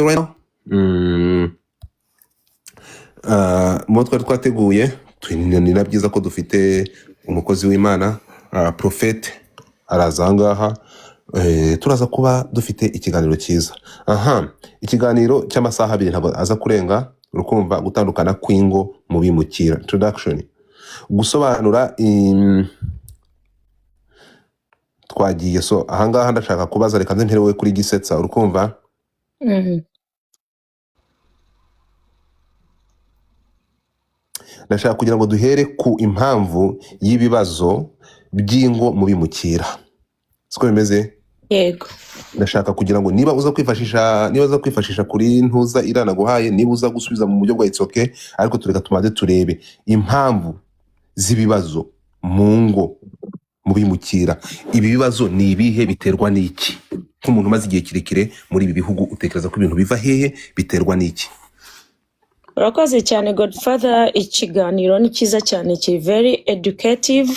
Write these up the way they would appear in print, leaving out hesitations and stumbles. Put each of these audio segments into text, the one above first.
Right now. Mu bo twari twateguye, ni na byiza ko dufite umukozi w'Imana, Prophète, araza aha ngaha. Turaza kuba dufite ikiganiro cyiza aha, ikiganiro cy'amasaha 2, ntabwo aza kurenga. Urukumva gutandukana kw'ingo mu bimukira, introduction, gusobanura twagiye. So ahangaha ndashaka kubaza, reka nze mperewe kuri Gisetsa, urukumva? Ndashaka kugira ngo duhere ku impamvu y'ibibazo by'ingo mu bimukira, siko bimeze? Yego. Ndashaka kugira ngo niba uza kwifashisha kuri ntuza iranaguhaye, niba uza gusubiza mu buryo bwa it's okay, ariko tureka tubanze turebe impamvu z'ibibazo mu ngo mu bimukira. Ibi bibazo ni ibihe? Biterwa n'iki? Nk'umuntu umaze igihe kirekire muri ibi bihugu, utekereza ko ibintu biva hehe? Biterwa n'iki? Urakoze cyane, Godfather. Ikiganiro ni cyiza cyane, kiri very educative,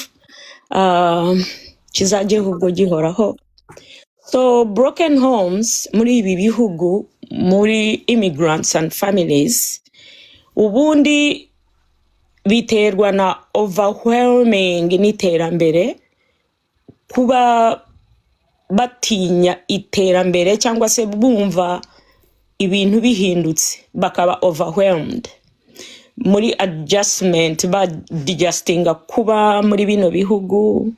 kizajya ahubwo gihoraho. So broken homes muri ibi bihugu, muri immigrants and families, ubundi biterwa na overwhelming n'iterambere, kuba batinya iterambere cyangwa se bumva ibintu bihindutse bakaba overwhelmed muri adjustment, badjustinga kuba muri bino bihugu,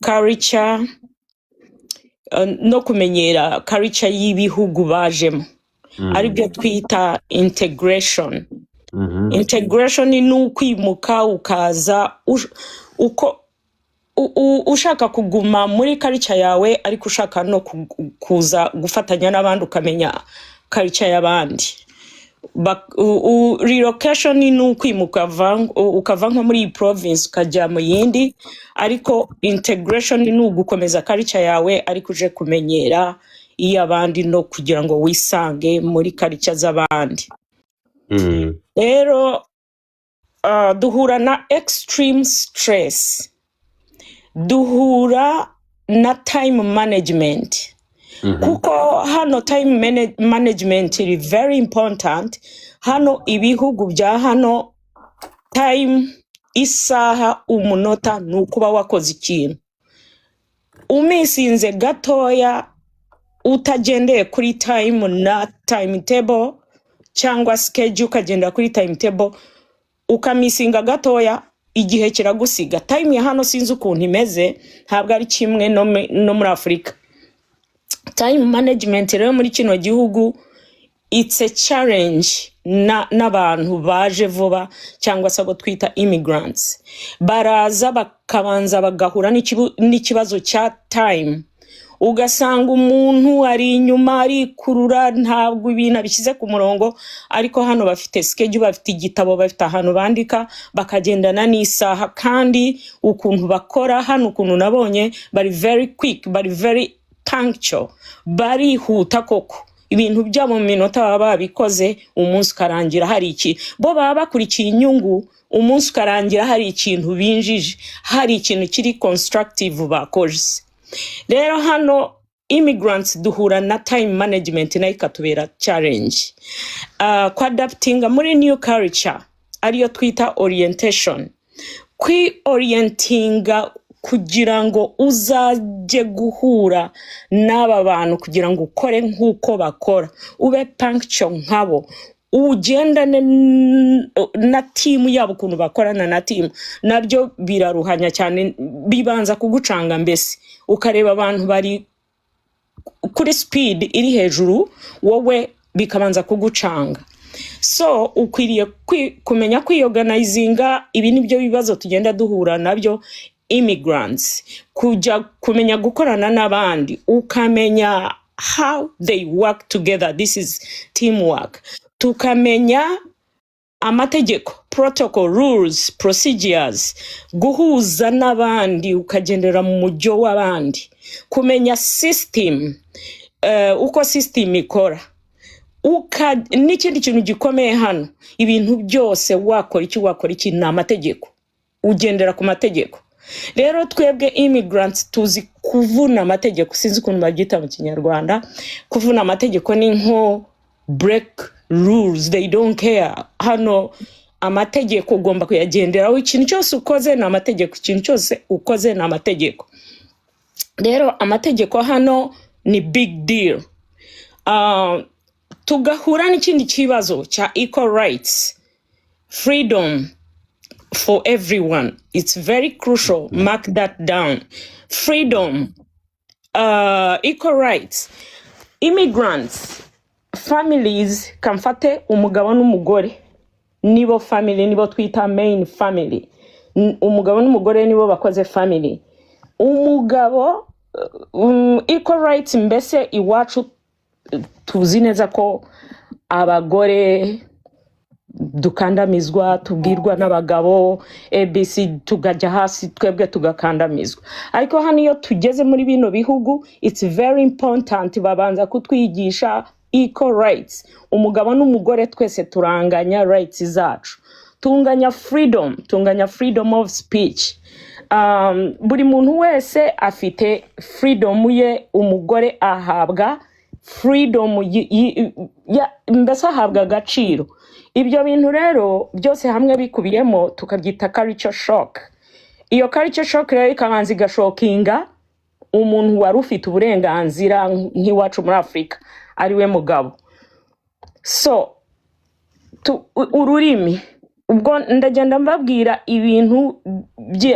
culture, no kumenyera culture y'ibihugu bajemo, aribyo twita integration. Integration ni ukwimuka ukaza uko ushaka kuguma muri culture yawe, ariko ushaka no kuza gufatanya n'abandi, ukamenya culture y'abandi. Relocation ni ukwimuka ukava nko muri iyi province ukajya mu yindi, ariko integration ni ugukomeza culture yawe, ariko uje kumenyera iy'abandi no kugira ngo wisange muri culture z'abandi. Rero duhura na extreme stress, duhura na time management, kuko hano time management iri very important. Hano ibihugu bya hano, time, isaha, umunota, ni ukuba wakoze ikintu. Umisinze gatoya, utagendeye kuri time na timetable cyangwa schedule, ukagendera kuri timetable, ukamisinga gatoya, igihe kiragusiga. Time ya hano sinzi ukuntu imeze, ntabwo ari kimwe no muri Afurika. Time management rero muri kino gihugu, it's a challenge n'abantu baje vuba cyangwa se abo twita immigrants. Baraza bakabanza bagahura n'ikibazo cya time, ugasanga umuntu ari inyuma arikurura, ntabwo ibintu abishyize ku murongo. Ariko hano bafite schedule, bafite igitabo, bafite ahantu bandika, bakagendana n'isaha. Kandi ukuntu bakora hano, ukuntu nabonye, bari very quick, bari very punctual, barihuta koko. Ibintu byabo mu minota baba babikoze, umunsi ukarangira hari iki bo baba bakurikiye inyungu, umunsi ukarangira hari ikintu binjije, hari ikintu kiri constructive bakoze. Rero hano immigrants duhura na time management, nayo ikatubera challenge. Kwadaptinga muri new culture, ariyo twita orientation, kwiorientinga kugira ngo uzajye guhura n'aba bantu, kugira ngo ukore nk'uko bakora, ube punctual nkabo, ugendane na team yabo, ukuntu bakorana na team, nabyo biraruhanya cyane, bibanza kugucanga mbese, ukareba abantu bari kuri speed iri hejuru, wowe bikabanza kugucanga. So ukwiriye kumenya kwiyorganizinga. Ibi ni byo bibazo tugenda duhura nabyo immigrants, kujya kumenya gukorana n'abandi, ukamenya how they work together, this is teamwork. Tukamenya amategeko, protocol, rules, procedures, guhuza n'abandi, ukagendera mu mujyo w'abandi, kumenya system, uko system ikora. N'ikindi kintu gikomeye hano, ibintu byose, wakora iki, wakora iki, ni amategeko, ugendera ku mategeko. Rero twebwe immigrants tuzi kuvuna amategeko. Sinzi ukuntu babyita mu Kinyarwanda. Kuvuna amategeko ni nko break rules, they don't care. Hano amategeko ugomba kuyagenderaho. Ikintu cyose ukoze ni amategeko, ikintu cyose ukoze ni amategeko. Rero amategeko hano ni big deal. Tugahura n'ikindi kibazo cya equal rights, freedom for everyone. It's very crucial, mark that down. Freedom, equal rights. Immigrants families, kamfate umugabo n'umugore, nibo family, nibo twita main family. Umugabo n'umugore nibo bakoze family. Umugabo, equal rights, mbese iwacu tuzi neza ko abagore dukandamizwa, tubwirwa n'abagabo ABC, tukajya hasi twebwe tugakandamizwa. Ariko hano iyo tugeze muri bino bihugu, it's very important, babanza kutwigisha equal rights. Umugabo n'umugore twese turanganya rights zacu, tunganya freedom, tunganya freedom of speech. Buri muntu wese afite freedom ye. Umugore ahabwa freedom mbese ahabwa agaciro. Ibyo bintu rero byose hamwe bikubiyemo tukabyita culture shock. Iyo culture shock rero ikabanza igashockinga umuntu wari ufite uburenganzira nk'iwacu muri Afurika, ariwe mugabo. So ururimi, ubwo ndagenda mbabwira ibintu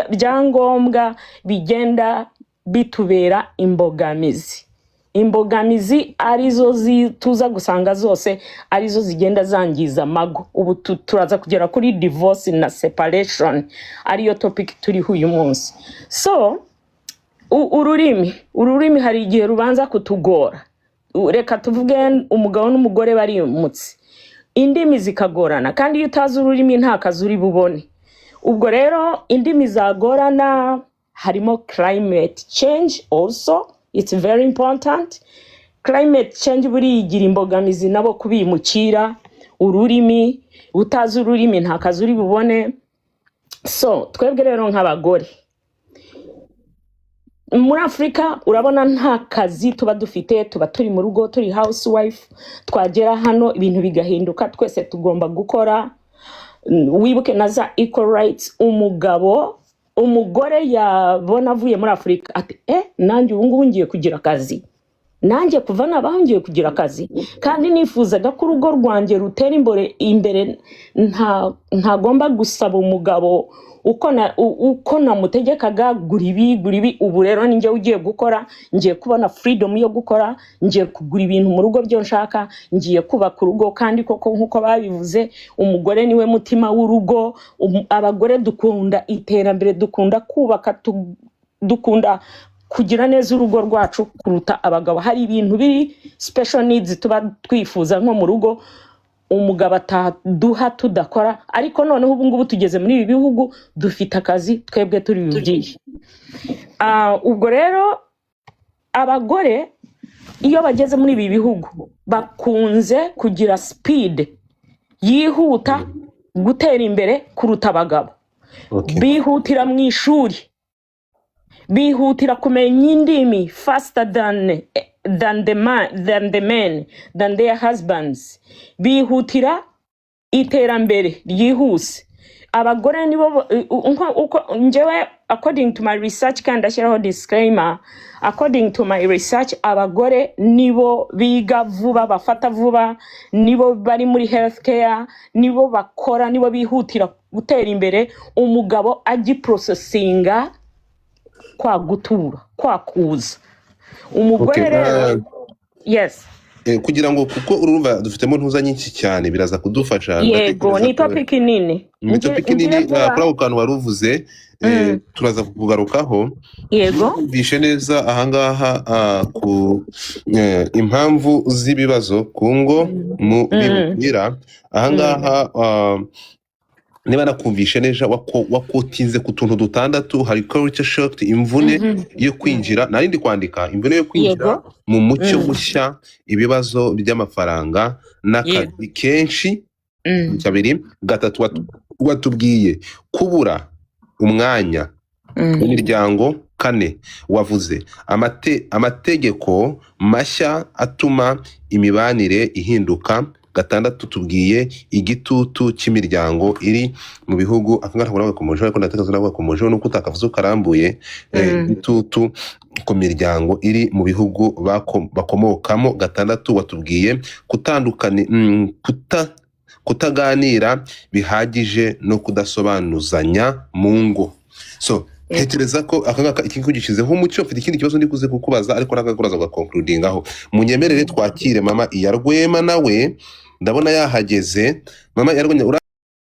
bya ngombwa bigenda bitubera imbogamizi, imbogamizi arizo tuza gusanga zose arizo zigenda zangiza amago. Ubu turaza kugera kuri divorce na separation, ariyo topic turiho uyu munsi. So ururimi hari igihe rubanza kutugora. Reka tuvuge umugabo n'umugore barimutse, indimi zikagorana, kandi iyo utazi ururimi nta kazi uri bubone. Ubwo rero indimi zagorana, harimo climate change also, it's very important. Climate change buriya igira imbogamizi nabo kubimukira. Ururimi, utazi ururimi nta kazi uri bubone. So twebwe rero nk'abagore muri Afurika, urabona nta kazi tuba dufite, tuba turi mu rugo, turi housewife. Twagera hano ibintu bigahinduka, twese tugomba gukora. Wibuke na za equal rights. Umugabo, umugore yabona avuye muri Afurika ati: "Eh, nanjye ubu ngubu ngiye kugira akazi, nanjye kuva nabaho ngiye kugira akazi, kandi nifuzaga ko urugo rwanjye rutera imbere, ntagomba gusaba umugabo uko namutegekaga: gura ibi, gura ibi. Ubu rero ni njyewe ugiye gukora, ngiye kubona freedom yo gukora, ngiye kugura ibintu mu rugo byo nshaka, ngiye kubaka urugo." Kandi koko nk'uko babivuze, umugore niwe mutima w'urugo. Abagore dukunda iterambere, dukunda kubaka, dukunda kugira neza urugo rwacu kuruta abagabo. Hari ibintu biri special needs tuba twifuza nko mu rugo umugabo ataduha tudakora. Ariko noneho ubu ngubu tugeze muri ibi bihugu, dufite akazi, twebwe turi bubyihe. Ubwo rero abagore iyo bageze muri ibi bihugu bakunze kugira speed yihuta gutera imbere kuruta abagabo. Bihutira mu ishuri, bihutira kumenya indimi faster than the men, than their husbands. Bihutira iterambere ryihuse. Abagore nibo uko njyewe, according to my research, kandi ndashyiraho disclaimer, according to my research, abagore nibo biga vuba, bafata vuba, nibo bari muri health care, nibo bakora, nibo bihutira gutera imbere. Umugabo agiprocessinga kwa gutura kwa kuza umugore. Rero yes. Kugira ngo, kuko urumva dufitemo ntuza nyinshi cyane, biraza kudufasha. Yego. Ndatekereza Ni ko topic nini. Ni topic Ngire nini. vuba. Kuri ako kantu wari uvuze, turaza kugarukaho. Numvishe neza ahangaha, ku impamvu z'ibibazo ku ngo mu bimukira ahangaha, niba nakumvishe neza, wakotinze ku tuntu dutandatu. Hari culture shock, imvune yo kwinjira, narindi kwandika, imvune yo kwinjira mu mucyo mushya, ibibazo by'amafaranga n'akazi kenshi. Kabiri, gatatu, watubwiye kubura umwanya. Imiryango. Kane, wavuze amategeko mashya atuma imibanire ihinduka. Gatandatu, tubwiye igitutu cy'imiryango iri mu bihugu. Aka ngaka ntabwo nagakomojeho, ariko ndatekereza nagakomojeho nuko utakavuze ukarambuye. Igitutu ku miryango iri mu bihugu bakomokamo. Gatandatu, watubwiye kutandukani kutaganira bihagije no kudasobanuzanya mu ngo. So ntekereza ko aka ngaka iki ngiki gishyizeho umucyo. Mfite ikindi kibazo ndi kuze kukubaza, ariko naka uraza ugaconcludingaho. Munyemerere twakire mama iya Rwema, nawe ndabona yahageze. Mama iya Rwema.